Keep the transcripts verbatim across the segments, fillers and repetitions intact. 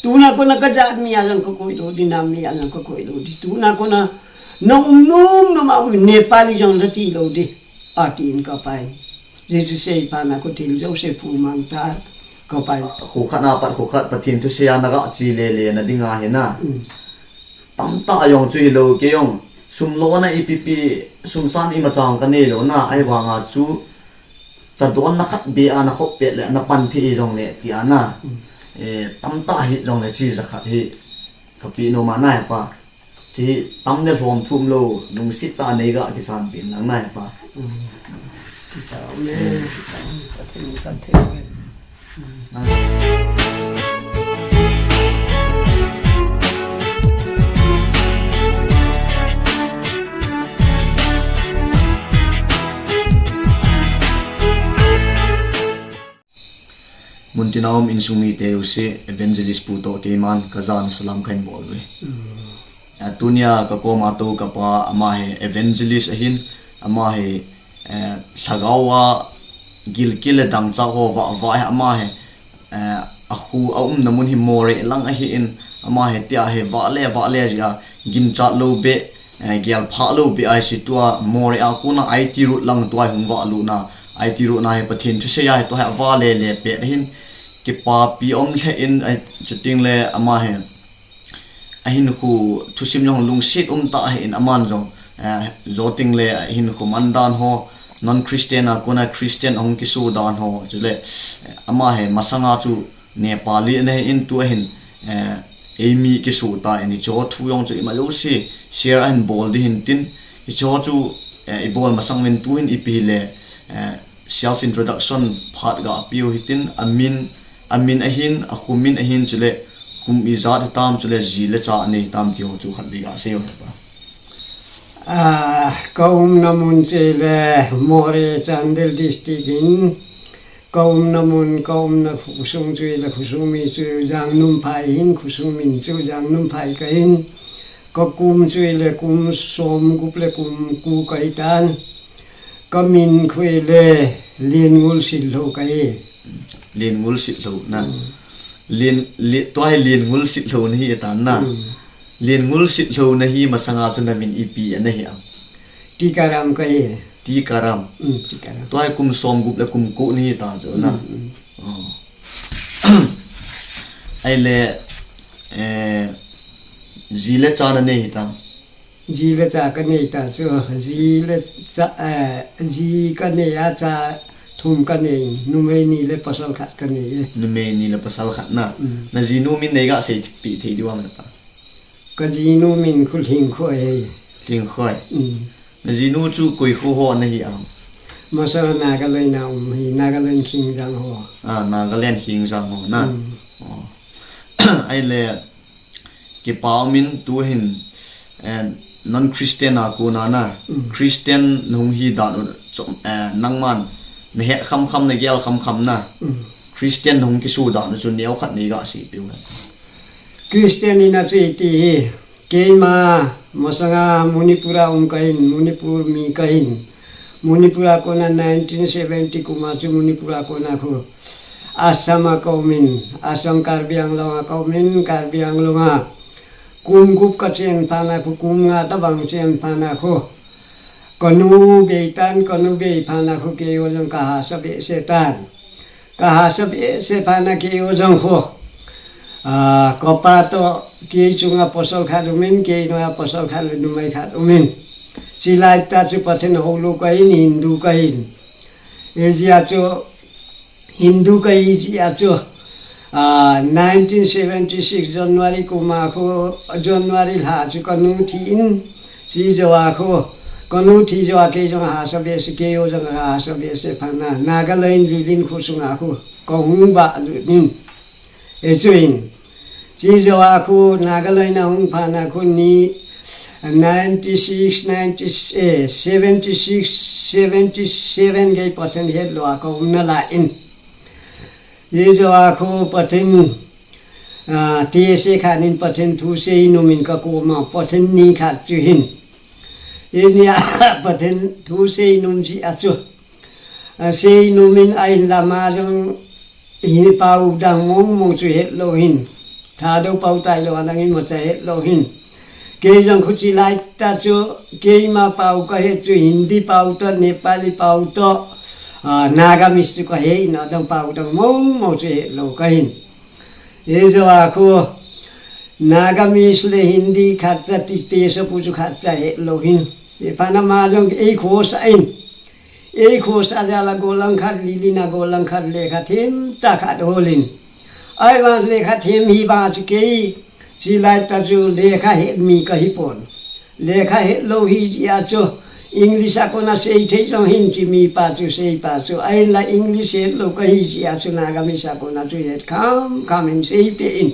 Tuna kona kajat mi a jong kakoi lou di, nam mi a jong kakoi lou di. Tuna kona na um nom nom a um Nepali jong la ti lou di. Atin kapai. Jesu sei pana ko thil jouse phu mang ta kapai. Khukhat na pat khukhat Pathen thusei a naga chi lele na dinga hina. Mm. Tamtah jong chu hilou kei jong. Sum lona ipi pi sum san ima chang kanei lou na. Ahivanga chu chadon na khat be a na khop pet le na pan thei jong le ti a na. Mm. Eh, tamtah hi jong le chi ja khat hi kapi nom a nai pa. Chi tam le hlom thum lou, lungset tah a nei ga kisan pin lang nai pa. Mm. Kita me, kita me, kita me, kita me. Muntina um insung mite jouse Evangelist Pu toh keiman kajana salam kahin bol uve. Mm. A, tunia kakoma tou kapa ama hi evangelist ahin, ama hi, eh, lhagao a gilkel le dangchah ho vah vah hi ama hi, eh, akhu a umna mun hi Moreh lang ahin, ama hi tia hi vah le vah le jia ginchat lou be, eh, gelphah lou be ahi si tua Moreh a kona I T road lang tua hung vah luna, I T road na hi Pathen thusei a hi tua hi ava le le pet ahin kipapi um lheh in, ai, chuting le ama hi ahinkho thusim jong lungset um tah ahin aman jong, eh, joting le ahinkho man dan ho, non Christian a kona Christian ahung kiso dan ho, chule, eh, ama hi masanga chu Nepali ana hin tu ahin, eh, eimi kiso ta in hiche ho thu jong chu ima jouse share ahin bol di hin tin, hiche ho chu, eh, ibol masang uvin tu hin ipi le, eh, self introduction phat ga piu hitin amin, amin ahin, akho min ahin, chule kum ijat hitam, chule ji le cha anei hitam ti ho chu khat vei ga sei o pa. Ah, ka umna mun chu le Moreh Chandel district in, ka umna mun, ka umna khosung chu le khosung mi chu Jangnumphai hin, khosung min chu Jangnumphai kahin, ka kum chu le kum som gup le kum ko kahitan, ka min khu le Liengul Sitlhou kahi. Liengul Sitlhou na. Hmm. Lien, Lien, tua hi Liengul Sitlhou nahi tan na. Hmm. Liengul Sitlhou nahi masanga chu na min ipi ana hi am? Tikaram kahi. Tikaram. Hmm, Tikaram. Tua hi kum som gup le kum ko nahi ta chu na. Hmm, hmm. Oh. Ahile, eh, ji le cha nanei hitam? Ji le cha kanei ta chu, ji le cha, eh, ji kanei a cha thum kanei, numei ni le pasal khat kanei e. Numei ni le pasal khat na. Mm. Na jinu min nei ga sei pi thei diu am pa? Ka jinu min khu Lhingkhoi e. Lhingkhoi. Mm. Na jinu chu koi kho ho nahi am? Masanga Nagaland a um hi, Nagaland Khingjang ho. Ah, Nagaland Khingjang ho na. Mm. Oh. Ahile, kipa umin tu hin, eh, non Christian a kona na. Mm. Christian nahung hi dan u chu, eh, nangman nahet kham kham, nagel kham kham na. Mm. Christian nahung kiso dan u chu neo khat nei ga sei piu. Christian in a chu iti hi, keima masanga Manipur a um kahin, Manipur mi kahin. Manipur a kona nineteen seventy kum a chu Manipur a kona khu Assam a ka umin, Assam Karbi Anglong a ka umin, Karbi Anglong a kum gup kachen phat na khu, kum nga tabang chen phat na khu, kanu bei tan, kanu bei phat na khu keiho jong kahahsa behseh tan. Kahahsa behseh phat na keiho jong khu, ah, kapa toh kei chunga pasal khat umin, kei noiya pasal khat le numei khat umin. Chulai tah chu Pathen houlou kahin, Hindu kahin. Ajeh chu Hindu kahi jeh a chu, ah, nineteen seventy six January kum a khu, January lha chu kanu thi in, chujou a khu, kanu thi jou a kei jong hahsa behseh, keiho jong hahsa behseh phat na, Nagaland Lilin khosunga khu kahung vah lut in. Hichu hin, chujou a khu Nagaland a hung phat na khu ni ninety six, ninety, eh, seventy six, seventy seven gei Pathen hetlou a ka umna lai in. Chujou a khu Pathen, ah, T S A khat in Pathen thu seinom in ka koma Pathen ni khat chu hin. Hinia Pathen thu seinom jeh a chu, ah, seinom in ahin lama jong hi pau dang mong mong chu hetlou hin. Thadou pao tailou a nangin macha hetlou hin. Kei jong khu chilai ta chu, keima pao kahet chu Hindi pao toh, Nepali pao toh, ah, Nagamese chu kahe in, adang pao dang mong mong chu hetlou kahin. Hijeh a khu Nagamese le Hindi khatcha ti, tesapu chu khatcha hetlou hin. Iphana ma jong ei khosah in. Ei khosah jal a gollhang khat, Lilin a gollhang khat, lekha them tah khat holin. Ahivang lekha them hi vang chu kei, chilai ta chu lekha het mi kahipon. Lekha hetlou hijeh a chu, English a kona seithei jong hin chi mipa chu, seipa chu. Ahinla English hetlou kahi jeh a chu, Nagamese a kona chu het kham kham in seipeh in.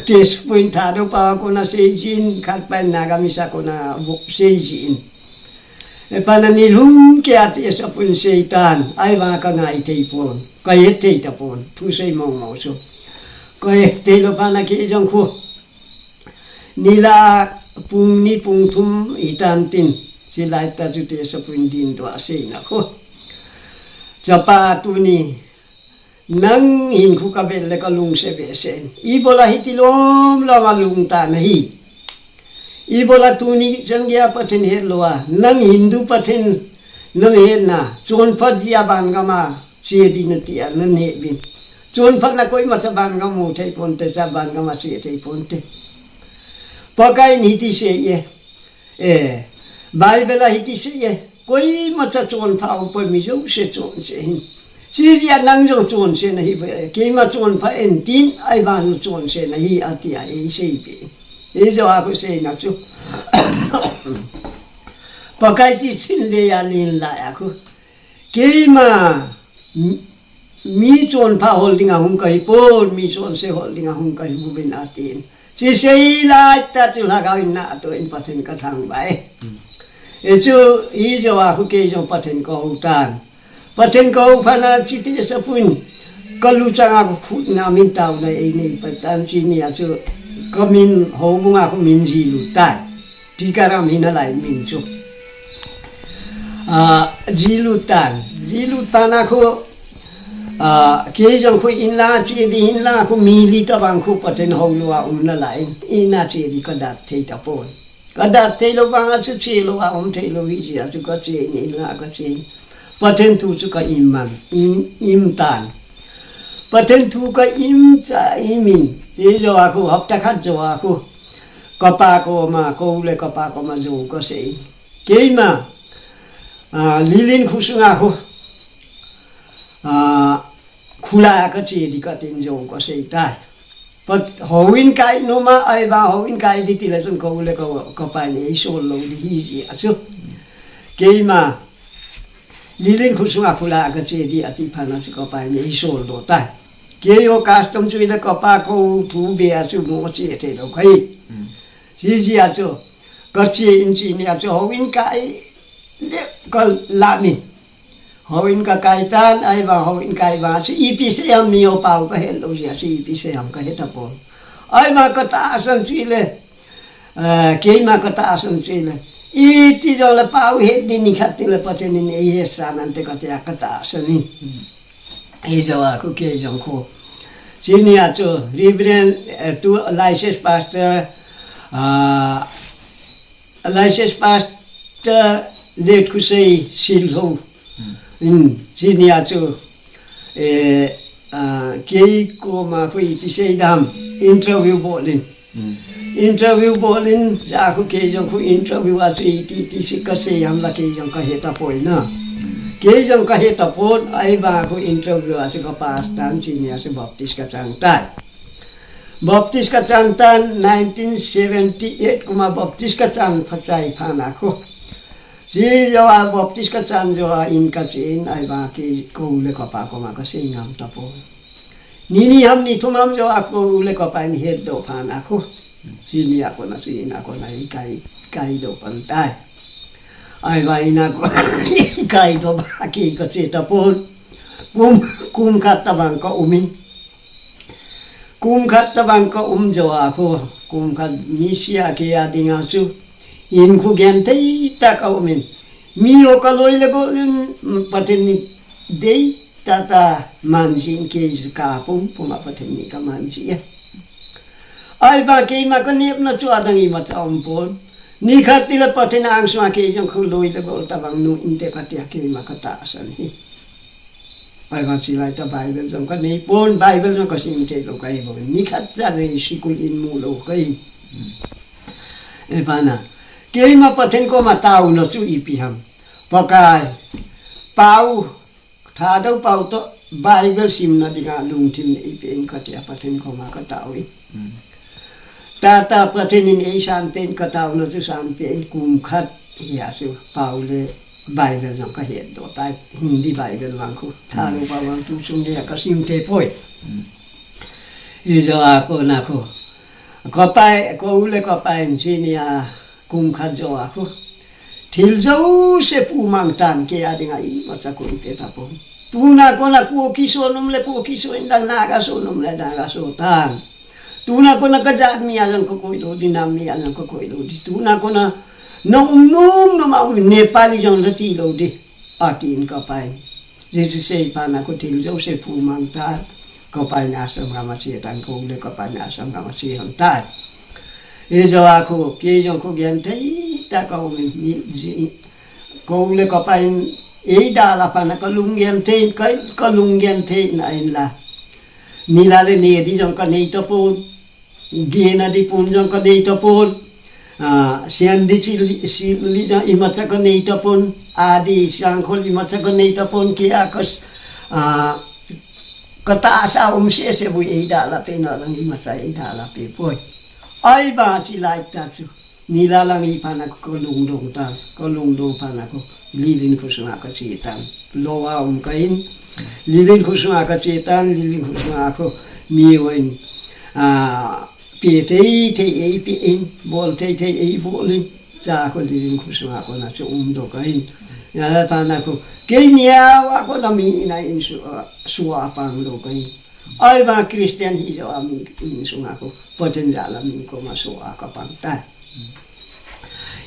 Tesapu in Thadou pao a kona seijin, khatpa in Nagamese a kona vo-, seijin. Iphana nilhum kei a tesapu in seitan, ahivang kangai thei pon, kahet thei tapon, thusei mong mong chu. Kahet theilou phana kei jong khu. Nilhah pung ni pung thum hitan tin, chilai ta chu tesapu in dindoh a seina khu. Chapa tuni, nang hinkho kavet le kalungset behseh in. Ibola hiti lom lom a lungtah nahi. Ibola tuni chan geiya Pathen hetlou a, nang Hindu Pathen nahetna, chonphat jeh a vangam a che ding nati a nahet uvin. Chonphatna koimacha vangam mu thei ponte, cha vangam a che thei ponte. Pakai in hiti asei e. Eh, Bible a hiti asei e, koimacha chonpha aum poi, mi jouse chonse ahin. Hijeh a nang jong chonse nahi ve, keima chonpha in tin, ahivang chonse nahi ati a eiseipeh. Hijeh a khu seina chu. Pakai chi chin le a len lai a khu. Keima, mi, mi chonpha hol dinga hung kahipon, mi chonse hol dinga hung kahi bou vin atin. Chi sei lai ta chu lhagao in natoh in Pathen kathangvah e. Hmm. Hichu, hijeh a khu kei jong Pathen kahou tan. Pathen kahou phana chi tesapu in kalu chang a khu khut na min taona einei patan chi nia chu kamin houbung a khu min Jilu tai. Tikaram hi nalai min chu. Ah, Jilu tan. Jilu tan a khu, ah, kei jong khu in la che ding hin la khu mi li tabang khu Pathen hou lou a um nalai. In a che ding kadat thei tapon. Kadat theilou vang a chu chelou a um theilou hijeh a chu kache in, in la kache in. Pathen thu chu ka im man, im, im tan. Pathen thu ka im cha im in. Hijeh a khu hapta khat jou a khu. Kapa koma, kou le kapa koma jou kasei. Keima, ah, Lilin kho sunga khu, ah, khula kache ding katin jou kasei tai. Pat houin kai noma, ahivang houin kai ding tile chun kou le kou, kapa in eisol lou ding hijeh a chu. Keima, Lilin kho sunga khula kache ding ati phana chu kapa in eisol doh tai. Keiho custom chu ile kapa kou thu be a chu mo che theilou kahi. Hmm. Hijeh a chu, kache in chi nia chu houin kai le kala min. Houin kakai tan, ahivang houin kai vang chu ipi sei ham mi ho pao kahet lou jeh a chu ipi sei ham kahe tapon. Ahivang katahsan chu ile, eh, keima katahsan chu ile. Iti jongle pao het ding nikhat tile Pathen in eihetsa nante kati a katahsan in. Hijeh a khu kei jong khu. Chi nia chu Reverend, eh, tu licensed pastor, ah, licensed pastor Letkhosei Silhou. Hmm. In, chi nia chu, eh, ah, kei koma khu iti sei dam, interview bol in. Hmm. Interview bol in, ja khu kei jong khu interview a chu iti, iti sei kasei ham la kei jong kahe tapoi na. Hmm. Kei jong kahe tapon, ahivang khu interview a chu ka pass tan, chi nia chu Baptist kachang tai. Baptist kachang tan, nineteen seventy-eight kuma Baptist kachang phachai phana khu. Chi jou a Baptist kachang jou a in kache in, ahivang kei kou le kapa koma kasei ngam tapon. Ni ni ham ni thum ham jou a kou le kapa in hetdoh phana khu. Chi nia kona, chi nia kona ikai, kaidoh pan tai. Ahivang ina kona ikaidoh ba kei kache tapon. Kum, kum khat tabang ka um in. Kum khat tabang ka um jou a khu, kum khat misia kei a dinga chu, hinkho genthei tah a ka um in. Mi ho kaloi le gol in, Pathen in dei tah tah a man jin kei chu ka pum pum a Pathen in ka man ji e. Ahivang keima kanepna chu adang imacha umpon. Nikhat tile Pathen angsunga kei jong khu loi le gol tabang nu inte katia keima katahsan hi. Ahivang chilai tah Bible jong kaneipon, Bible jong kasim theilou kahi bou. Nikhat cha nei sikul in mulou kahi. Ahivang a keima Pathen koma taona chu ipi ham. Pakai, pao, Thadou pao toh Bible simna dinga lungthim neipen katia Pathen koma kataovin. Tata Pathen in eisanpen kataona chu sanpen kum khat hia chu pao le Bible jong kahetdoh tai, Hindi Bible vang khu. Thadou pao vang tu chung dia kasim thei poi. Hijo a kona khu, kopai, kou le kopai in chinia kum khat jo a khu, thil jouse pumang tan, kei a dinga imacha koi pe tapon. Tuna kona Kuki son um le Kuki so in, dang Naga son um le Naga so tan. Tuna kona kajat mi a jong kakoi lou di, nam mi a jong kakoi lou di. Tuna kona naum nom nom a um, Nepali jong lati lou di, atin kopai. Jesu sei pana khu thil jouse pumang tan, kopai in ashram gam a che tan, kou le kopai in ashram gam a che hon tai. Hijo a khu, kei jong khu genthei tah a kaum in, ni, ji, kou le kopai in eidalha pana kalung genthei, ka, kalung genthei na in la. Nila le neh di jong kanei tapon. Gena di pon jong kanei tapon. Ah, sian di chili, chili jong imacha kanei tapon. Adi sangkhol imacha kanei tapon. Kei a kas, ah, katahsa um sese bou, eidalha pe na lang imacha eidalha pe poi. Ahivang chilai tah chu. Nila lang i pana kalungdong tan, kalungdong pana khu Lilin kho sunga kache tan. Lou a um kahin, Lilin kho sunga kache tan, Lilin kho sunga khu mi hon, ah, pe thei thei eipen, bol thei thei eibol in. Cha khu Lilin kho sunga kona chu umdoh kahin. Nila pana khu, kei neo a kona mi in a in su, ah, sua pang lou kahin. Ahivang Christian hijo a mi in sunga khu, Pathen jal a mi koma sua kapang tai.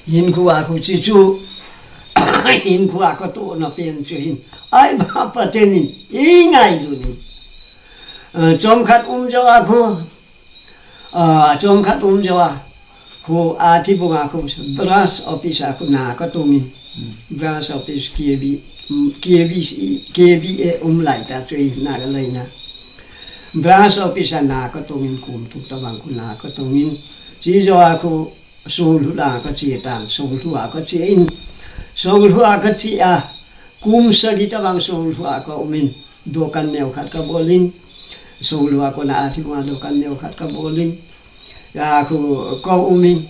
Hinkho a khu chuchu, hinkho a katohna pen chu hin. Ahivang Pathen in, eingailun in. Ah, chomkhat um jo a khu, ah, chomkhat um jo a, khu Athibunga khu branch office a khu na katongin. Branch office K B, mm, K B C, K B A um lai tah chu hi Nagaland a. Branch office a na katongin kum thum tabang khu na katongin. Chujo a khu Songlhu lang kache tan, Songlhu a kache in. Songlhu a kache a, kum sagi tabang Songlhu a kaumin. Dukan neo khat kabolin. Songlhu a kona Athibunga dukan neo khat kabolin. A khu kaumin.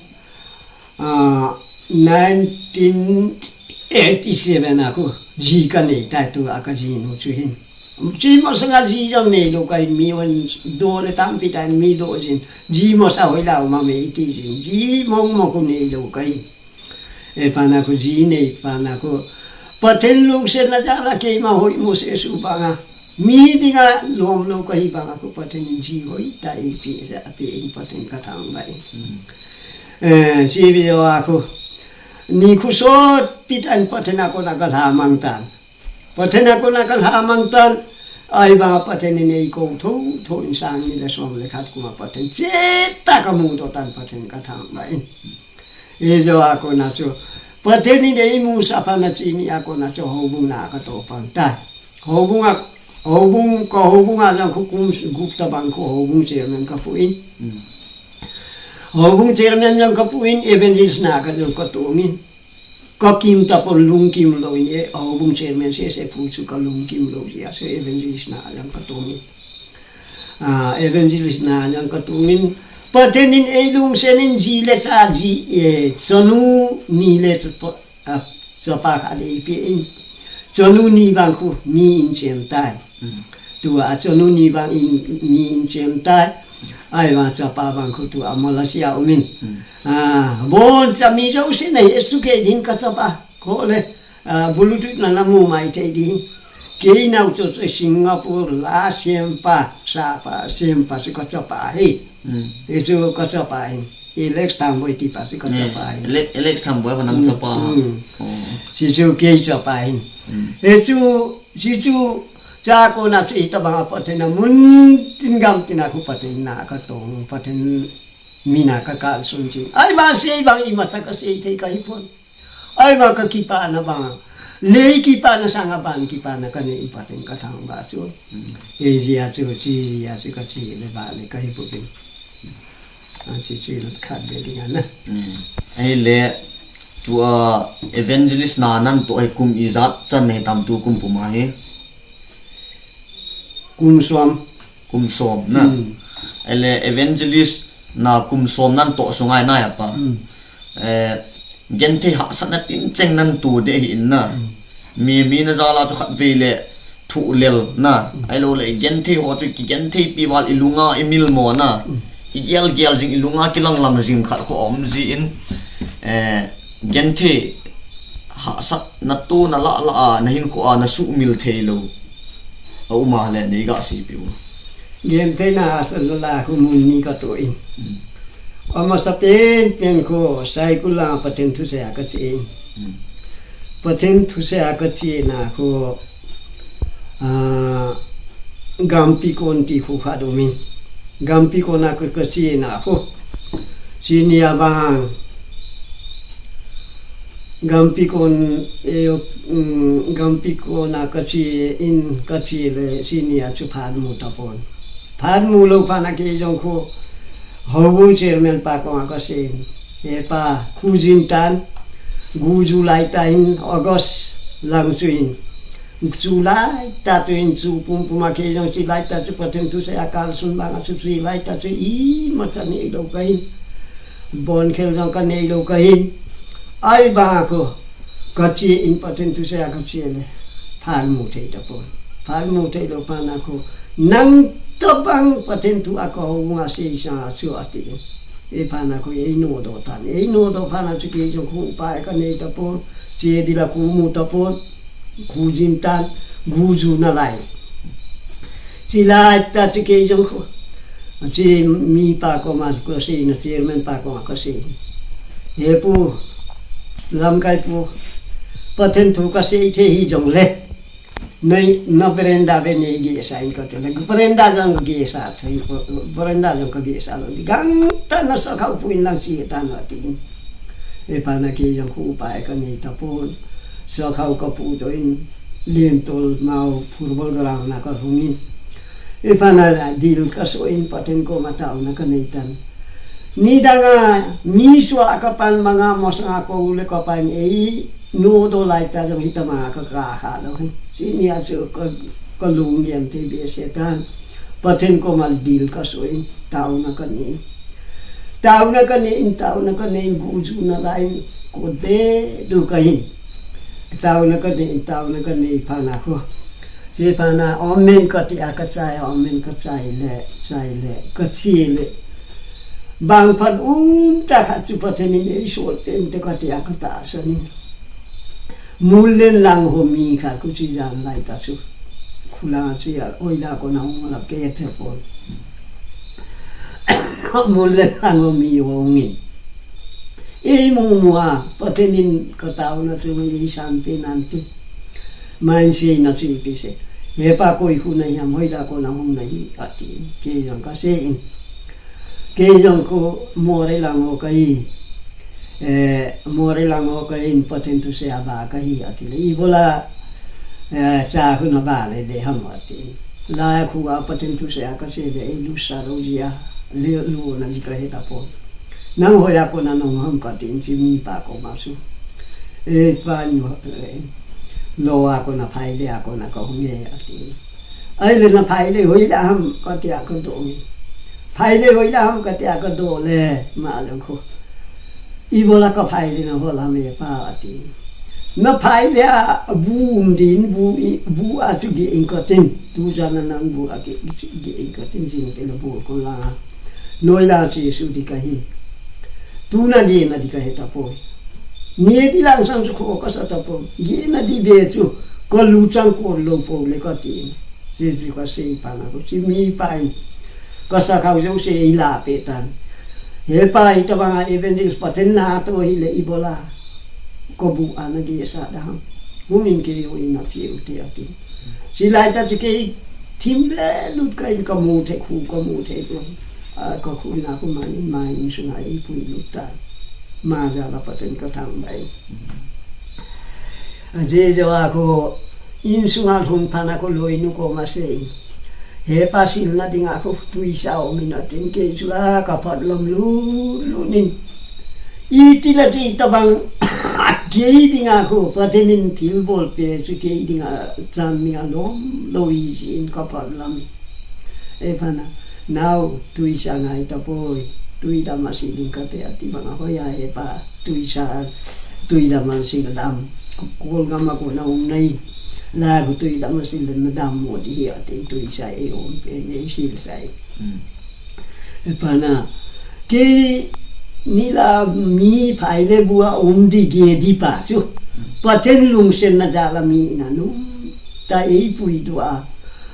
Ah, nineteen eighty-seven a khu ji kanei tai, tua kajinu chu hin. Chi masanga ji jong neilou kahin, mi hon do le tampi tah in mi do jin. Ji masa hoilai um ham iti jin. Ji mong mong khu neilou kahin. E pana khu ji nei pana khu Pathen lungsetna jal a keima hoi mo se su banga. Mi dinga lom lou kahi banga khu Pathen in ji hoitah eipeh jeh a, apen Pathen kathangvah in. Eh, chi vea khu, nikho sotpi tah in Pathen a kona kalhamang tan. Pathen a kona kalhamang tan. Ahivanga Pathen in eikou thotho in sang ni le som le khat kuma Pathen chetah kamudoh tan, Pathen kathangvah in. Hijo a kona chu, Pathen in eimusah pana chini a kona chu houbung na katoh pang tai. Houbung a, houbung, ka houbung a jong khu kum gup tabang khu houbung chairman kapuin. Houbung chairman jong kapuin, evangelist na ka jong katongin. Kakim tapon, lungkim lou in, e, houbung chairman sese pu chu kalungkim lou jeh a chu evangelist na jong katongin. Ah, evangelist na jong katongin. Pathen in eilungset in ji le cha ji, e, chanu ni le cha pa, ah, chapa khat eipeh in. Chanu ni vang khu mi in chem tai. Tua chanu ni vang in, mi in chem tai. Ahivang chapa vang khu tua Malaysia umin. Ah, boncha mi jouse nahet soh kei ding kachapa. Kho le, ah, Bluetooth na namu mai thei ding. Kei nao chu, chu Singapore la sempa, sapa, sempa chu kachapa hi. Hichu kachapa hi. Alex Thamboi tipa chu kachapa hi. Alex, Alex Thamboi pa nam chapa. Hichu kei chapa hi. Hichu, hichu, cha kona chu hitabanga Pathen a mun tin gam tina khu Pathen na katong, Pathen Mina ka kalson chin. Ai ba sei bang imacha ka sei thei ka hi pon. Ai ba ka kipana bang. Lei kipana sanga ban kipana ka nei Pathen ka thangvah chu. Ei jia chu, chi jia chu ka chi le ba le ka hi pon. Achi chi lut khat be ding ana. Ahile tua evangelist na nan toh hi kum ijat chan nei tam tu kum puma hi. Kum som. Kum som na. Ahile evangelist na kum som nan toh sungai na ya pa. Genthei hahsatna tincheng nan tu de hi in na. Mi, mi na jala chu khat vei le thu lel na. Ahilo le genthei ho chu kigenthei pi val ilunga imilmo na. Igel gel jing ilunga kilang lang jing khat kho om ji in. Genthei hahsatna tu na la la a na hinkho a na sumil thei lo. A uma le nei ga sei piu. Genthei na hahsatna la khu mun ni ka toh in. Amasa pen pen khu Saikul a Pathen thusei a ka che in. Pathen thusei a ka che na khu, ah, Gampi kon ti khu khat um in. Gampi kon a ka, ka che na khu. Chi ni a bang. Gampi kon, eh, um, Gampi kon a ka che in ka che le chi ni a chu phat mu ta pon. Phat mu lo phat na kei jong khu. Houbung chairman pa kong a ka sei in. He pa, khu jin tan, gu ju lai ta in August lang chu in. Chu lai ta chu in chu pum pum a kei jong chi lai ta chu Pathen thusei a kalson bang a chu chi lai ta chu imacha nei lo ka hin. Bon khel jong ka nei lo ka hin. Ai ba ko. Ka che in Pathen thusei a ka che le. Phat mu thei ta pon. Phat mu thei lo phat na ko. Nang tabang Pathen thu a ka houbung a sei sa chu a ti in. E phat na khu ei nodoh tan. Ei nodoh phat na chu kei jong khu upa ka nei ta pon. Che di la khu mu ta pon. Khu jin tan. Gu ju na lai. Chi lai ta chu kei jong khu. Chi mi pa koma ka sei na chairman pa koma ka sei. He pu. Lamkai pu. Pathen thu ka sei thei hi jong le. Nei, na veranda ve nei gesa in ka ti le. Veranda jong ka gesa thei, veranda jong ka gesa lo. Gangtah na sakhao pu in lang chi ta na ti in. E phat na kei jong khu upa ka nei ta pon. Sakhao ka pu doh in, Lentol mau football ground na ka hung in. E phat na dil ka so in Pathen koma taona ka nei tan. Nidang a, mi sua a ka pan manga mosanga ko le ka pan ei, nodoh lai ta jong hi ta ma ka ka kha lo hin. Chi ni a chu ka, ka lung yen te be se tan. Pathen koma dil ka so in, taona ka nei. Taona ka nei in, taona ka nei in, gu ju na lai in, ko de du ka hin. Taona ka nei in, taona ka nei phat na ko. Chi phat na, amen ka ti a ka chai, amen ka chai le, chai le, ka chi le. Bang phat um ta khat chu Pathen in ei sol pen te ka ti a ka tahsan in. Mul le lang ho mi khat khu chi jan lai ta chu. Khu la chu ya, oi la ko na hung la ke te pon. Mul le lang ho mi ho ngin. Ei mu mu a, Pathen in ka taona chu mi san pe nan ti. Main sei na chu ipi se. He pa koi khu na hiam hoi la ko na hung na hi a ti. Kei jong ka sei in. Kei jong khu Moreh lang ho ka hi. Eh, Moreh lang ho ka hin Pathen thusei a ba ka hi a ti le. Ibola, eh, cha khu na ba le de ham a ti. La khu a Pathen thusei a ka sei le, ei lu sa lo ji a. Le lu na ji ka he ta pon. Nang hoi a ko na nong ham ka ti in chi mi pa koma chu. E pa nu, eh, lo a ko na phai le a ko na ka hung e a ti. Ai le na phai le hoi la ham ka ti a ka doh nge. Phai le hoi la ham ka ti a ka doh le ma le khu. Ibola ka phai le na hol ham e pa a ti. Na phai le a bu um din bu i, bu a chu ge in ka tin. Tu jan na nang bu a ge, ge in ka tin jing te na bu ko la. Noi la chi su di ka hi. Tu na di na di ka he ta poi. Ni di lang sang chu ko ka sa ta poi. Gi na di be chu ko lu chang ko lo po le ka ti. Chi chi ka sei pa na ko chi mi pa in. Ka sakhao jo se i la pe tan. He pa i ta bang a evangelist Pathen na to hi le ibola. Ko bu a na gesa da ham. Hung in ke yo in na chi u ti a ti. Chi lai ta chi ke thim le lut ka in ka mu the khu ka mu the ko. a, ka khu ina khu ma in, ma in sunga eipui lut ta. Ma jal a Pathen ka thangvah in. Ajeh jeh a khu insunga lhun phat na khu loinu koma asei in, "He pa, silna dinga khu tuisa aum in," atin, kei chu la ka phat lam lut lut in. Iti la chi tabang kei dinga khu Pathen in thil bol pe chu kei dinga chan dinga lom lou ahi jeh in ka phat lam. Ei phat na, "Nao, tuisa ngai tapoi, tui dam a sil ding kate," ati bang a, "Hoi a he pa, tuisa, tui dam a sil dam. Kol gam a kona um nai. La khu tui dam a sil dam, na dam mo di hi," atin, tuisa ei um pe, ei sil sai. Hmm. Ei phat na, kei ni la mi phai le bu a um di ge di pa chu. Hmm. Pathen lungsetna jal a mi ina nung ta eipui doh a.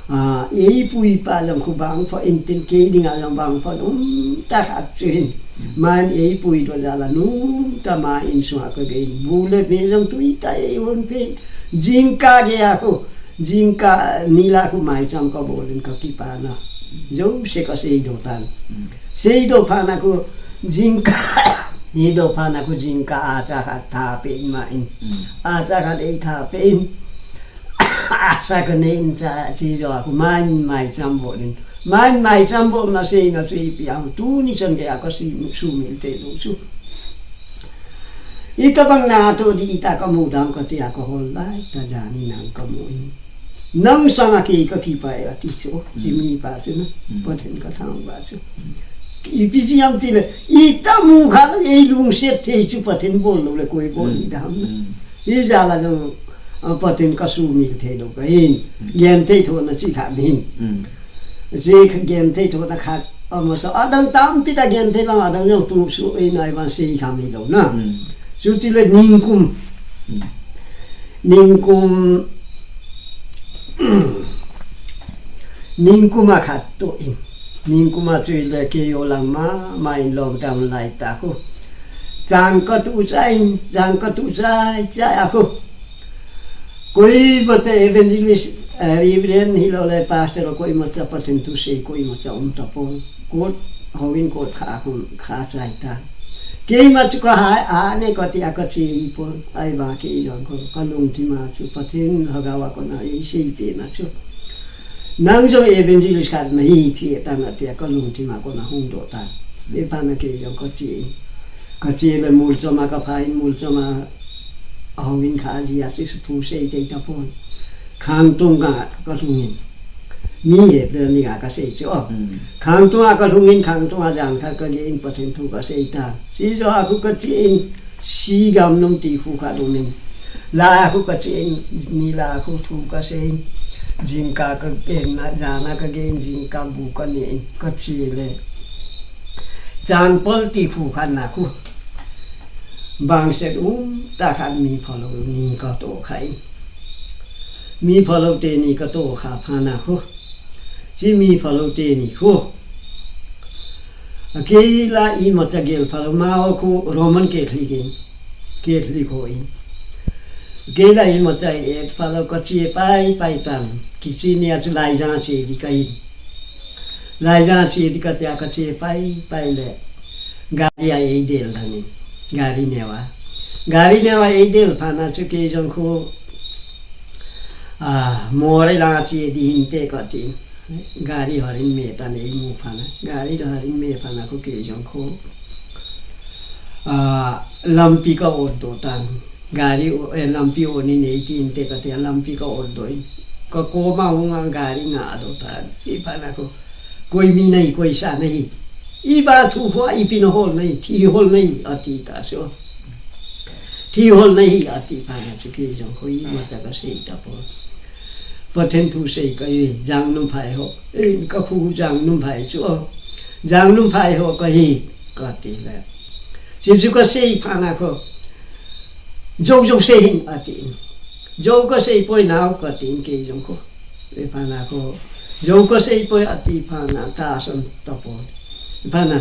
A, eipui pa jong khu bang pha in tin, kei dinga jong bang pha um ta khat chu hin. Hmm. Man eipui doh jal a nung ta ma insunga ka gei in. Bu le me jong tui ta ei hon pe. Jingkah gei a khu. Jingkah ni la khu maicham ka bol in ka kipah na. Jouse ka seidoh tan. Hmm. Seidoh phat na khu jingkah, seidoh phat na khu jingkah a cha khat tha pe in ma in. Hmm. A cha khat ei tha pe in. Asa ka nei in cha chi jo a khu man maicham bol in. Man maicham bol na seina chu ipi ham, tuni chan gei a ka si, sumil thei lou chu. Ita bang na to di ita ka mu dam ka ti a ka hol lai, ta jani nang ka mu in. Nang sanga kei ka kipah e ati chu, chi mi pa chu na, Hmm. Pathen ka thangvah chu. Ipi jeh ham ti le, ita mu kha ei lungset thei chu Pathen bol lou le koi bol Hmm. di dam. Hmm. Hijeh a jong, a, Pathen ka sumil thei lou ka hin. Hmm. Genthei thohna chi khat hin. Hmm. Chi kha genthei thohna khat. Amasa adang tampi ta genthei bang adang jong tu su ei nai ban sei kha mi lou na. Hmm. Chuti le ningkum. Hmm. Ningkum. Ningkum a khat toh in. Ningkum a chu le kei o lang ma, ma in lom dam lai ta khu. Chang ka tu chai, chang ka tu chai, chai a khu. Koima cha evangelist, eh, reverend hilou le pastor, koima cha Pathen thu sei, koima cha um tapon. Kot, houin kot kha a khu kha chai ta. Keima chu ka ha, ha ne ka ti a ka che hi pon. Ahivang kei jong khu, ka lungthim a chu Pathen lhagao a kona ei sei pen a chu. Nang jong evangelist khat na hi che tan ati a ka lungthim a kona hung doh tan. Ei phat na kei jong ka che in. Ka che le mol chom a ka pha in, mol chom a houin kha ji a chu thu sei thei tapon. Khangtung a ka lhung in. Mi he pe ni a ka sei chu. Hmm. Khangtung a ka lhung in, khangtung a jan khat ka gei in Pathen thu ka sei ta. Chi jo a khu ka che in, Sigam nung ti khu khat um in. La a khu ka che in, ni la a khu thu ka sei in. Jingkah ka gei in, na, jan a ka gei in, jingkah bu ka ne in, ka che le. Changpol ti khu khat na khu. Bangset um ta khat mi phalou ni ka toh kha in. Mi phalou teni ka toh kha phat na khu. Chi mi phalou teni khu. A kei la imacha gel phalou, ma o khu Roman Catholic in. Catholic ho in. Kei la imacha et phalou ka che pai pai tan. Kiche ni a chu Laijang che di ka in. Laijang che di ka ti a ka che pai pai le. Gari a ei del dan in. Gari neo a. Gari neo a ei del phat na chu kei jong khu, a, Moreh lang a che di hinte ka tin. Gari harin me tan ei mu phat na. Gari harin me phat na khu kei jong khu, a, lampi ka ot doh tan. Gari o, eh, lampi o ni nei tin te ka ti a lampi ka ot doh in. Ka koma hung a gari nga doh ta. Chi phat na khu. Koi mi nahi, koi sa nahi. Iba thu hua ipi na hol nahi, thi hol nahi, ati ta so. Thi hol nahi, ati phat na chu kei jong khu imacha ka sei tapon. Pathen thu sei ka i, Jangnomphai ho. Eh, ka khu Jangnomphai chu o. Jangnomphai ho ka hi, ka ti le. Chi chu ka sei phat na khu. Jou jou sei hin ati in. Jou ka sei poi nao ka tin kei jong khu. Ei phat na khu. Jou ka sei poi ati phat na tahsan tapon. Ei phat na.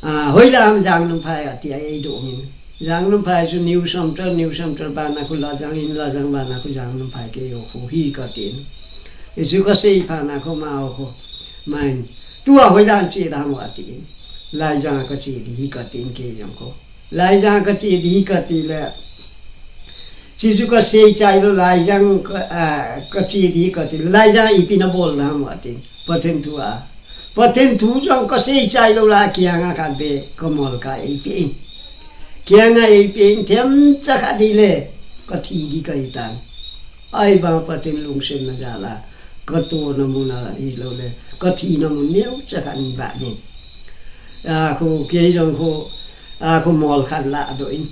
A, hoilam Jangnomphai ati a ei doh in. Jangnomphai chu New Sumter, New Sumter bana khu Lajang in, Lajang bana khu Jangnomphai kei o khu hi ka tin. Ei chu ka sei phat na khu ma o khu. Main. Tua hoilang che dam ati. Laijang kache di hi katin kei jong ko. Laijang kache di hi kati le. Jesu kasei chai lou Laijang ka, a, kache di hi kati. Laijang ipi nabol dam ati. Pathen thu a. Pathen thu jong kasei chai lou la kianga kabe kamol ka ipi. Kianga ipi themcha kha di le. Kathi di kahi tan. Ahivang Pathen lungsetna jal a, katohna mun ahi lou le, kathina mun neocha khat in ba ni. A, khu kei jong khu, a, khu mol khat la doh in.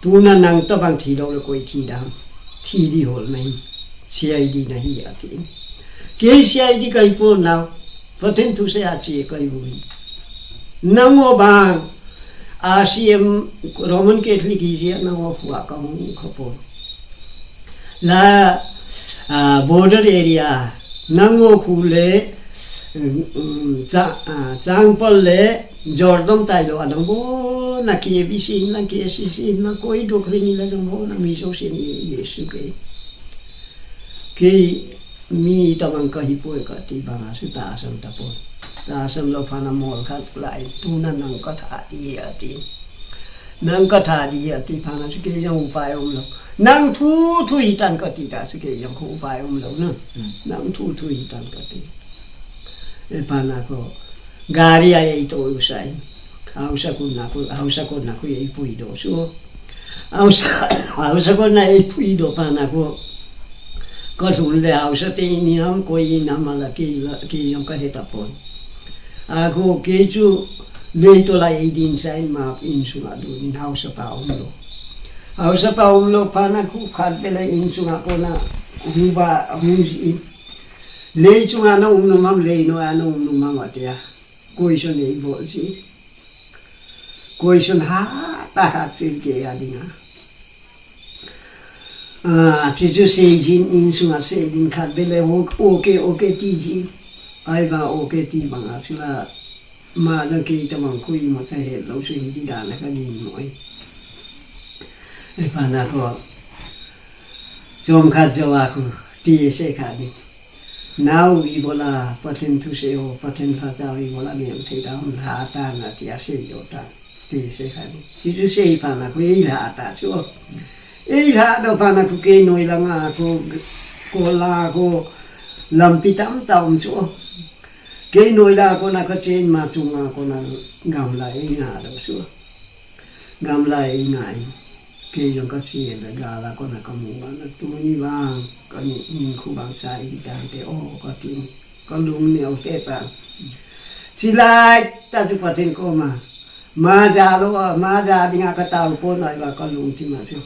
Tuna nang tabang thi lou le koi thi dam. Thi di hol mai. C I D nahi ati in. Kei C I D kahi pon nau. Pathen thusei a che kahi uvin. Nangho bang, R C M, Roman Catholic hi jeh a nangho khu a kahung kha pon. La, a, border area, nangho khu le, um, um, cha, a, Changpal le Jordan tailou a dang bo, na K B C in lang, K C C in lang, koi dok ring in la dang bo, na mi jo sin i, i su kei. Kei mi tabang kahi poi kati banga su tahsan tapon. Tahsan lou phat na mol khat la in tuna nang katha di ati. Nang katha di ati phat na su kei jong upai umlou. Nang thu thu hi tan kati ta su kei jong khu upai umlou na. Hmm. Nang thu thu hi tan kati. E phat na ko. Gari a eito u sai. Haosa kona khu, haosa kona khu eipui doh su. Haosa, haosa kona eipui doh phat na ko. Kalhun le haosa te in ham koi in ham ala kei la, kei jong kahe tapon. A ko kei chu leitol a eidin sai ma insunga dun in haosa pa umlou. Haosa pa umlou phat na khu khat bele insunga kona hung ba hung ji in. Lei chunga na um nom ham, lei noi a na um nom ham ati a. Question eibol ji. Question hatah khat chu kei a dinga. A, chuchu seijin insunga seidin khat bele o, okay, okay ti ji. Ahivang okay ti banga chu la ma na kei tabang khu imacha helou chu hi di dan a kagin noi. E phat na ko. Chomkhat jou a khu ti sei kha ni. Nao ibola Pathen thusei ho, Pathen lhachao ibola ngen thei dam lha tan ati a sei jo tan. Ti sei kha ni. Chuchu sei phat na khu eilha ta chu. Eilha doh phat na khu kei noi langa khu, kola khu lampi tamtah um chu. Kei noi la kona kachen ma chunga kona gamla einga doh chu. Gamla einga in. Kei jong kache le gala kona kamu vang na tuni vang. Kani in khu vang cha i dan te o kati. Kalung neo te ta. Chilai ta chu Pathen koma. Ma ja lou, ma ja dinga katao pon ahivang kalungthim a chu.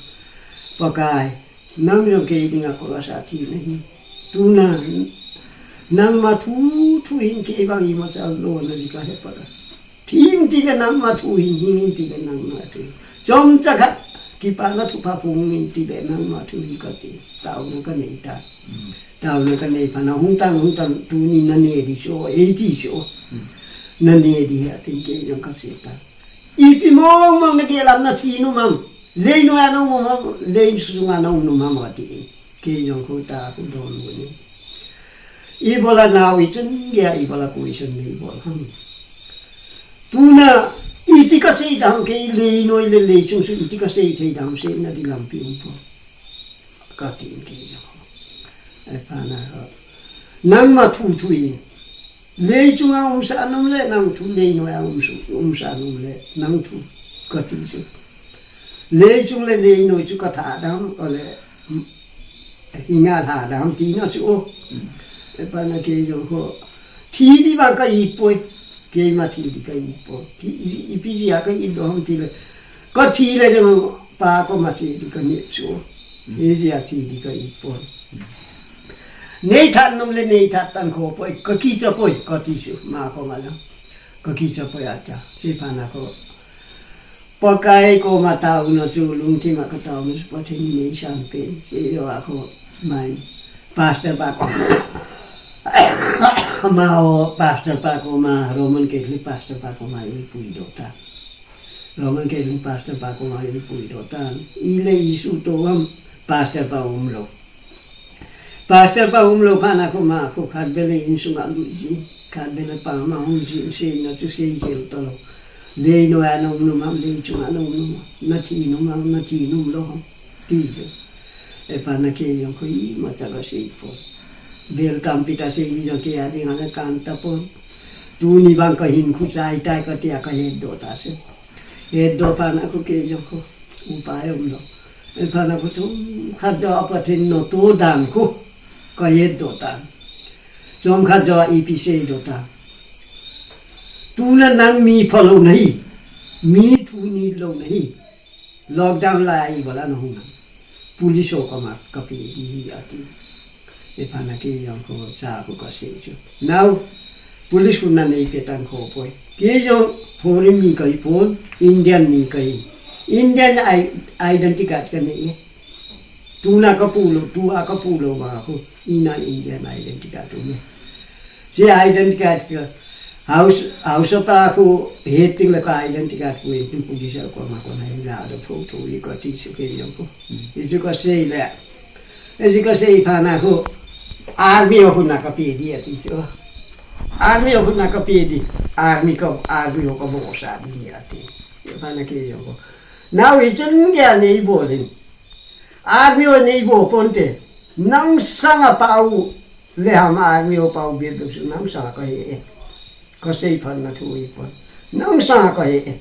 Pakai. Nang jong kei dinga koi vasa thi nahi. Tuna, nangma thu, thu hin kei vang imacha lona ji kahe phat a. Thi in ti le nangma thu hin, hing in ti le nangma thu. Chomcha khat, kipana thupha phong in ti le nangma thu hi kati. Taona kanei ta. Taona kanei phat na hung tan, hung tan, tuni nane di chu, eiti chu. Nane di atin kei jong kase ta. Ipi mong mong nagel am, nathi nom am. Lei noi a na um nom am, lei sunga na um nom am ati. Kei jong khu ta khu don u ni. Ibola nao ichun gei a ibola question neibol ham. Tuna iti kasei dam kei lei noi le lei chung chu iti kasei thei dam sei na di lampi um pon. Kati in kei jong. Ai pa na ho. Nangma thu thu in. Lei chunga umsa nom le nang thu, lei noi a um su, umsa nom le nang thu. Kati chu. Lei chung le lei noi chu katha dam, ole, hinga lha dam tina chu o. E pa na kei jong ho. Thi di vang ka i poi. Keima thi di ka i poi. Thi, i, ipi jia ka i lou ham ti le. Kathi le jong pa koma thi di ka neh chu o. Ijia thi di ka i poi. Nei that nom le nei that tan kho poi, ka kicha poi, kati chu, ma koma jong. Ka kicha poi ata, chi phat na ko. Pakai koma taona chu, lungthim a kataona chu, Pathen in eisan pen, chi jo a ko, mai, pastor pa ko. Ma o, pastor pa koma, Roman Catholic pastor pa koma, eipui doh ta. Roman Catholic pastor pa koma eipui doh tan. Ile isu to am pastor pa umlou. Pastor pa umlou phat na koma khu khat bele insunga lui ji. Khat bele pa ma hung jin sei na chu sei gel ta lo. Lei no a nom nom am, lei chung a nom nom am. Na thi nom am, na thi nom lo ham. Ti chu. E pa na kei jong khu imacha ka sei pon. Bel tampi ta sei jong kei a ding a na kan ta pon. Tuni vang ka hin khu chai tai ka tia ka het doh ta se. Het doh pa na khu kei jong khu. Upa e um lo. E pa na khu chom khat jo a Pathen noto dan khu. Ka het doh ta. Chom khat jo a ipi sei doh ta. Tuna nang mi phalou nahi. Mi thu nit lou nahi. Lockdown lai a ibola nahung ham. Police ho koma kape ding hi ati. E pa na kei jong khu cha khu ka sei chu. Now, police khu na neipe tan kho poi. Kei jong foreign mi kahi pon, Indian mi kahi. Indian i-, identity card ka nei e. Tuna ka pu lou, tua ka pu lou vang khu. Ina Indian identity card um e. Hiche identity card ka, house, house pa khu, he ting le ka identity card khu, he ting police ho koma kona hin la doh thotho hi ka ti chu kei jong khu. Hichu ka sei le. Hichu ka sei pa na khu, army ho khu na kape ding ati chu. Army ho khu na kape ding. Army ka, army ho ka bol sa ding ati. E pa na kei jong khu. Now hichun dia nei bol in. Army ho nei bol pon te. Nang sanga pa u. Le ham army ho pa u bel doh chu nang sanga ka he e. Ka sei phat na thu hi pon. Nang sanga ka he e.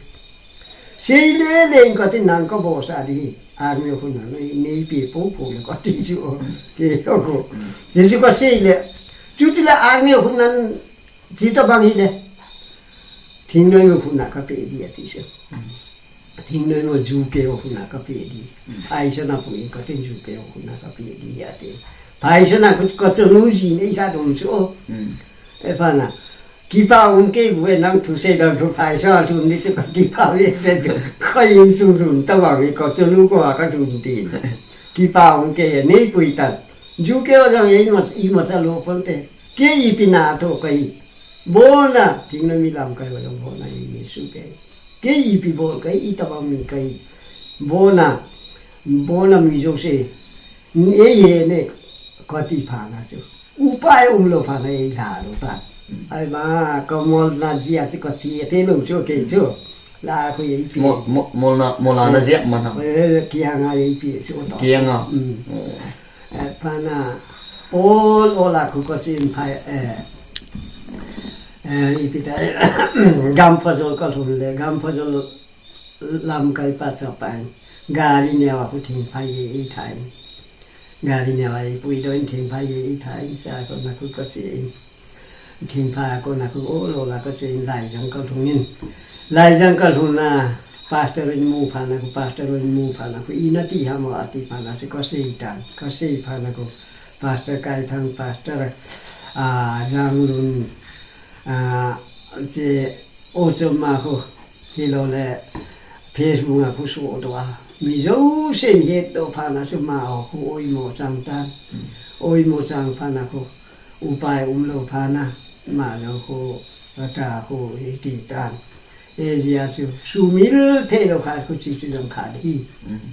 Sei le le in ka ti nang ka bol sa ding hi. Army ho khu na nei, neipe po po le ka ti chu o. Kei jong khu. Hichu ka sei le. Chuti le army ho khu nan ti ta bang hi le. Thingnoi ho khu na kape ding ati chu. Thingnoi ho juke ho khu na kape ding. Phaisa na pu in ka tin juke ho khu na kape ding ati. Phaisa na khu ka chanu ji nei ka dong chu o. E pa na. Kipa um kei bu e nang thusei dan thu phaisa lhun ni chu ka kipa ve se chu. Ka insung lhun ta vang hi ka chanu ko a ka lhun tin. Kipa um kei nei pui tan. Juke ho jong imacha, imacha lo pon te. Kei ipi na to kahi. Bol na, thingnoi mi lamkai ho jong bol na hi Jesu kei. Kei ipi bol kahi, itobang mi kahi. Bol na, bol na mi jouse. Ei he ne, ka ti phat na chu. Upa e um lou phat na ei la lou ta. Ai ma, ka mol na jia chu ka chi te lou chu kei chu. La khu ei pi. Mo, mo, mol na, mol na jia man ha. Eh, kiang a ei pi chu to. Kiang a. Mm. Oh. Eh, pa na, ol, ol a khu ka chin phai, eh, eh, ipi ta, Gamphajol ka lhun le, Gamphajol lamkai pa cha pa in, gari neo a khu thing phai e, e thai. Gari neo a e pui doh in thing phai e, e thai, cha ko na khu ka chin. Thing phai a kona khu ol ol a ka chin Laijang ka lhung in. Laijang ka lhun na pastor in mu phat na khu, pastor in mu phat na khu, ina ti ham o ati phat na chu ka sei tan, ka sei phat na khu. Pastor Kaithang, pastor, ah, Janglun, ah, hiche Ochom a khu, hilou le Facebook a khu soh doh a. Mi jousen het doh phat na chu ma o khu oimo chang tan. Oimo chang phat na khu. Upa e um lou phat na, ma lou khu, ata khu, hiti tan. Ejia chu, sumil thei lou khat khu chi chu jong khat hi.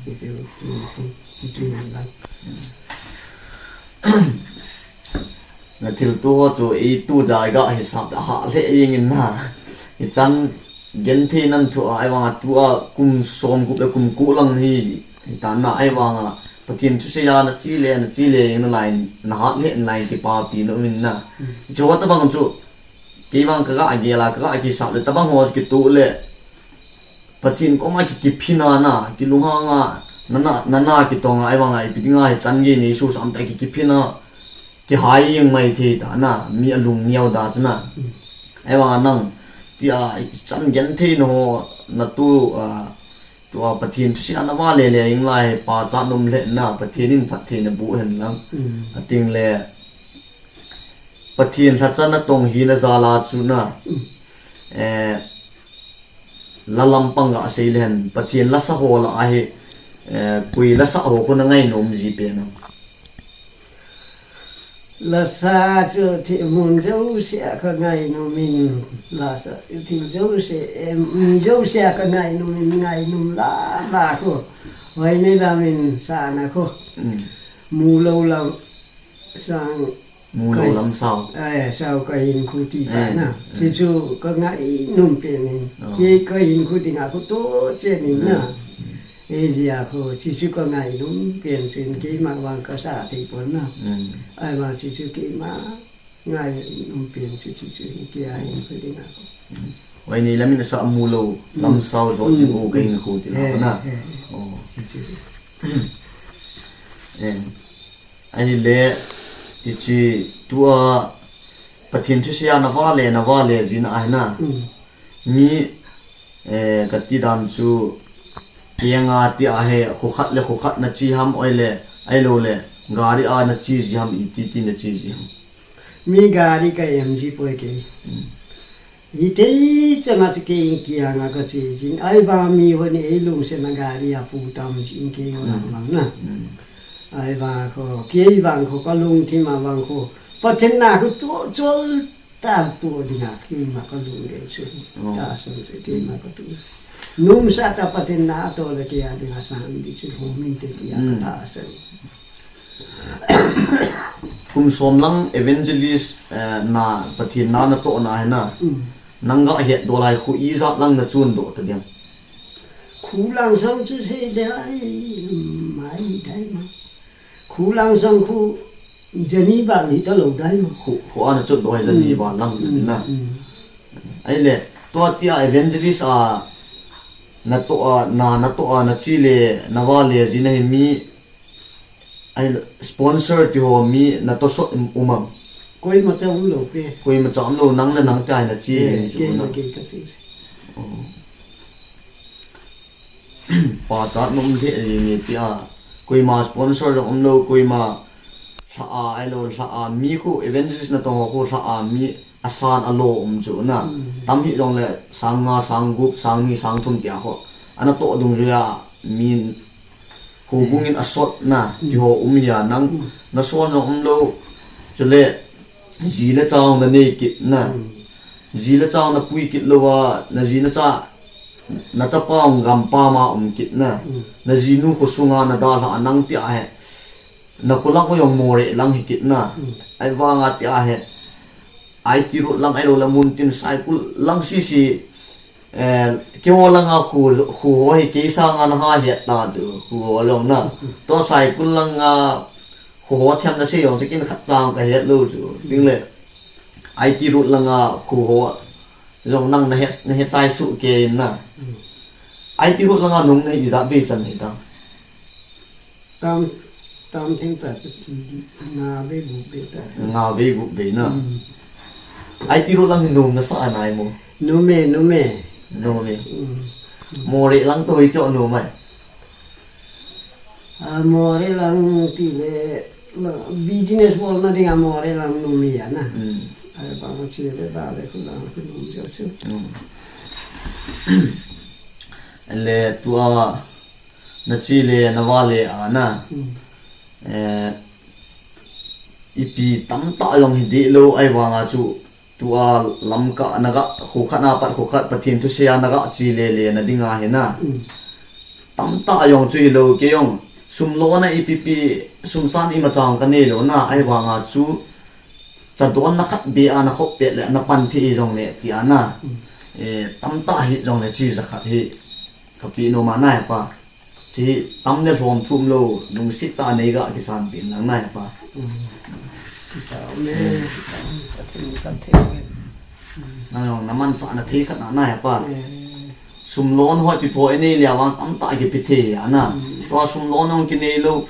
Chi chu, chi chu jong khat. Na thilto ho chu, i tu dai ga hisap da ha le ing in na. Hichan Genthei nan thu a, ahivanga tua kum som gup le kum ko lang hi, hi ta na ahivanga Pathen thusei a na chi le, na chi le, na lai, na hat le, na lai kipapi na um in na. Chu tabang chu, kei vang ka ga gel a, ka ga kisap le, tabang ho kitoh le, Pathen koma ki, kiphin a na, kilunghang a, na na, na na kitong a, ahivanga ipi dinga hichan gei nei su sam ta ki, kiphin a, kihai jeng mai thei ta na, mi alung neo da chu na. Ahivanga nang, tia, chan genthei na ho, na tu, ah, tua Pathen thusei a na va le le ing lai, pachat nom le na, Pathen in phatthei na boh hen lang. Ating le, Pathen lhacha na tong hi na jal a chu na. Eh, la lampang ga sei le hen, Pathen lasa ho lah a hi, eh, koi lasa ho khu na ngainom ji pen am? Lasa chu thil mun jouse a ka ngainom in, lasa thil jouse, eh, mi jouse a ka ngainom in, ngainom la la khu. Hoinei lam in sa na khu. Mu lou lam sang Mulou lam sao. Eh, sao ka hinkho ti pa na. Hichu ka ngainom pen in. Kei ka hinkho dinga khu toh chen in na. Hijeh a khu, hichu ka ngainom pen chun keima vang ka sa thei pon na. Ahivang hichu keima ngainom pen chu hichu kei a hinkho dinga khu. Oi, ni lam in sa mulou lam sao jo jing u ka hinkho ti na. Hichu. Ahile, hiche tua Pathen thusei a na vale, na vale jin ahi na. Mi, eh, kati dan chu, kei nga ti ahi, khokhat le khokhat na chi ham, oi le, ahilou le, gari a na chi ji ham, iti ti na chi ji ham. Mi gari ka em ji poi kei. Hitei chana chu kei kianga ka che jin. Ahivang mi hon eilungset na gari a pu tam jin kei ho lang lang na. Ahivang kho, kei vang kho, ka lungthim a vang kho. Pathen na khu toh chol ta toh dinga keima ka lung le chu. Tahsan chu keima ka tu. Nomsa ta Pathen na toh le kei a dinga sang di chu ho min te ti a ka tahsan. Kum som lang evangelist, eh, na Pathen na na toh na hi na. Nang ga het doh lai khu ijat lang na chon doh ta diam. Khu lang sang chu sei de ai, mai dai ma. Khu lang sang khu jani ba ni ta lo dai ma. Khu, khu ana chon doh hai jani ba lang na. Ahile, tua tia evangelist a na toh a, na, na toh a, na chi le, na vale jin ahi mi, Ai, sponsor ti ho mi na toh sot um, um am? Koima cha um lou pe. Koima cha um lou, nang le nang tia na chi. Eh, chu kei na. Kei ka chi. Oh. Pachat nom the ni tia. Koima sponsor jong um lou, koima lha a, ahilou lha a mi khu evangelist na toh ho khu lha a mi asan alo um chu na. Tam hi jong le sang nga, sang gup, sang ni, sang thum tia ho. Ana toh dungjuia mi houbung in asot na, ti ho um hia nang, na son jong um lou. Chule, ji le chang na nei kit na. Ji le chang na pui kit lou a, na ji na cha, na chapa ong gam pa ma um kit na. Na ji nu khosunga na dalha a nang tia he. Na kholang u jong Moreh lang hi kit na. Ahivanga tia he. I T road lang ahilou le mun tin Saikul lang sisi, eh, keiho langa khu, khu ho hi kei sanga na ha het ta chu, khu ho jong na. Tua Saikul langa khu ho thiam na sei jong chu kin khat chang ka het lou chu. Ting le, I T road langa khu ho jong nang na het, na het chai suh kei in na. I T road langa nung na hi ijat vei chan hi ta. Tam, tam theng ta chu nga vei gup vei ta. Nga vei gup vei na. I T road lang hi nom na sa anai mo? Nom e, nom e. Nom e. Moreh lang toh hi chu nom ai. A, Moreh lang ti le, business bol na dinga Moreh lang nom e ana. Ai ba mo chi le ba le khu lang khu nom jo chu. Le tua na chi le na vale ana. Eh, ipi tamtah jong hi dih lou ahivanga chu tua Lamka na ga khu khat na pat khu khat Pathen thusei a na ga chi le le na dinga hi na. Tamtah jong chu hilou kei jong sum lo na ipi pi sum san ima chang ka nei lou na ahivanga chu Chadon na khat be a na khop pet le na pan thei jong le ti a na. Eh, tamtah hi jong le chi ja khat hi ka pi nom a na he pa. Chi tam le hlom thum lo, lungsit tah a nei ga kisan pen lang na he pa. Nang jong na manchah na thei khat na na he pa. Sum lon hoi pi pho e nei lia vang tamtah kipe thei a na. Tua sum lon jong kinei lou,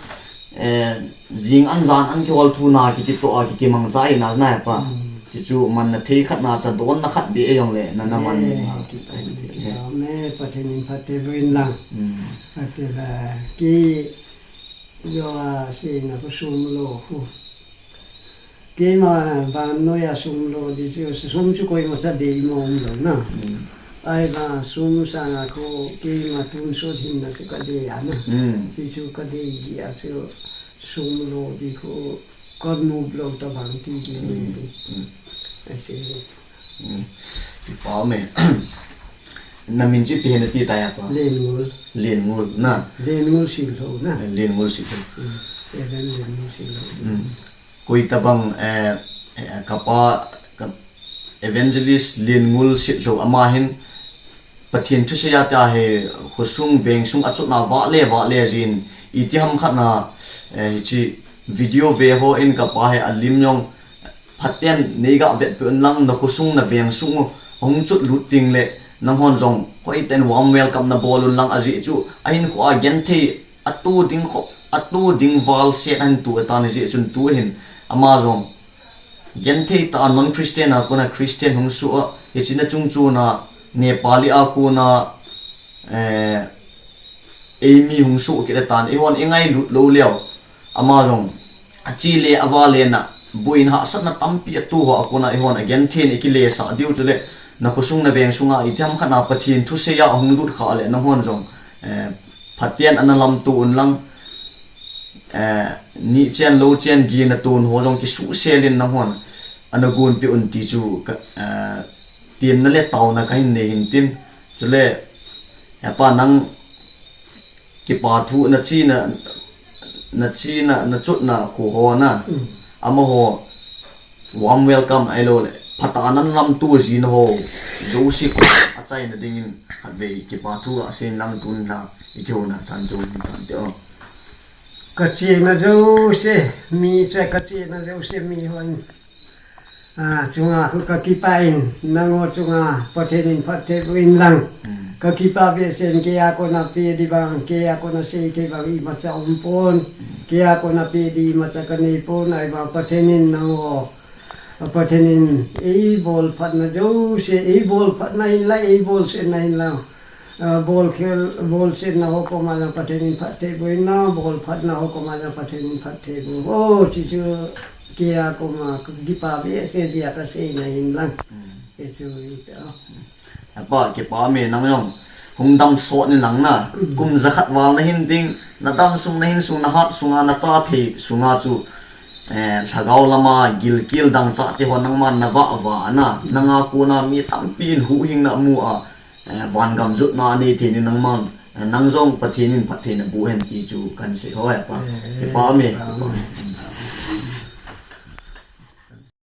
eh, jing an jan an kihol thu na ki, kitoh a ki, kimangcha e na na he pa. Ti chu man na thei khat na chadon na khat be e jong le na, na man na. Me Pathen in phatthei boh in lang. Ati la ki jo a si na ko sum lo khu. Keima vannoi a sum lo di chu, sum chu koima cha dei mo um lo na. Ahivang sum sanga khu keima tonsot hinna chu ka dei a na. Chi chu ka dei di a chu sum lo di khu ka nop lo ta vang ti di ni di. Ai se. Kipa me. Na min chu ipi ham na ti ta ya pa? Lenngol. Lenngol na. Lenngol Silhou na. Lenngol Silhou. Reverend Lenngol Silhou. Koitabang, eh, eh, kapa, ka, Evangelist Lenngul Sitlhou ama hin Pathen thusei a tia hi khosung vengsung achutna vahle vahle jin, itiham khatna, eh, hiche video ve ho in kapa hi alim jong phaten neiga vetpeh un lang, na khosung na vengsung u ahung chutlut tengle nanghon jong hoiten warm welcome nabol un lang, ajeh chu ahinkhoa genthei atu ding kho, atu ding val set ahin tu tan, ajeh chun tu hin ama jong genthei tah a non-Christian a kona Christian hung soh a, hiche na chungchon a Nepali a kona, eh, eimi hung soh kit tan, eihon ingailut lou leu. Ama jong ache le avale na, boina hahsatna tampi atu ho a kona eihon agenthei in ikilesah diu chule, na khosung na vengsunga itiham khatna Pathen thusei a ahung lut khah le nanghon jong, eh, phaten ana lamto un lang, eh, nihchen louchen gin aton ho jong kisuhsel in nanghon ana gonpeh un ti chu ka, eh, temna le taona kahin nei hin tin. Chule, hepa, nang kipathu, na chena, na chena, na chutna kho ho na, amaho warm welcome ahiloule phatah a nan lamto jing ho jouse koma achaina dingin khatvei kipathu gasei in lang, tun la ikihouna chan chu hin tan te o. Kachena jouse, mi cha kachena jouse mihon, ah, chunga kakipah in, nangho chunga Pathen in phatthei boh in lang. Kakipah behseh in, keiya kona peh ding bang, keiya kona seithei bang imacha umpon, keiya kona peh ding imacha kanei pon, ahivang Pathen in nangho, Pathen in eibolphatna jouse, eibolphatna hinla, eibolsetna hinla, ah, bolkhel, bolsetna ho koma jong Pathen in phatthei boh in lang, bolphatna ho koma jong Pathen in phatthei boh. O, chuchu keiya koma kakipah behseh dia kaseina hin lang. Hichu hita. Hepa, kipah me, nang jong hung damsot in lang na. Kum jakhat val nahin ding, nadam sung, nahin sung, nahat sunga, nacha thei sunga chu, eh, lhagao lama gilkel dangchah teho nangman navah vah na, nanga kona mi tampin huhhingna amu a, eh, vangam jotna anei thei in nangman, eh, nang jong Pathen in phatthei naboh hen ti chu kahin sei ho hepa. Kipah me, kipah me.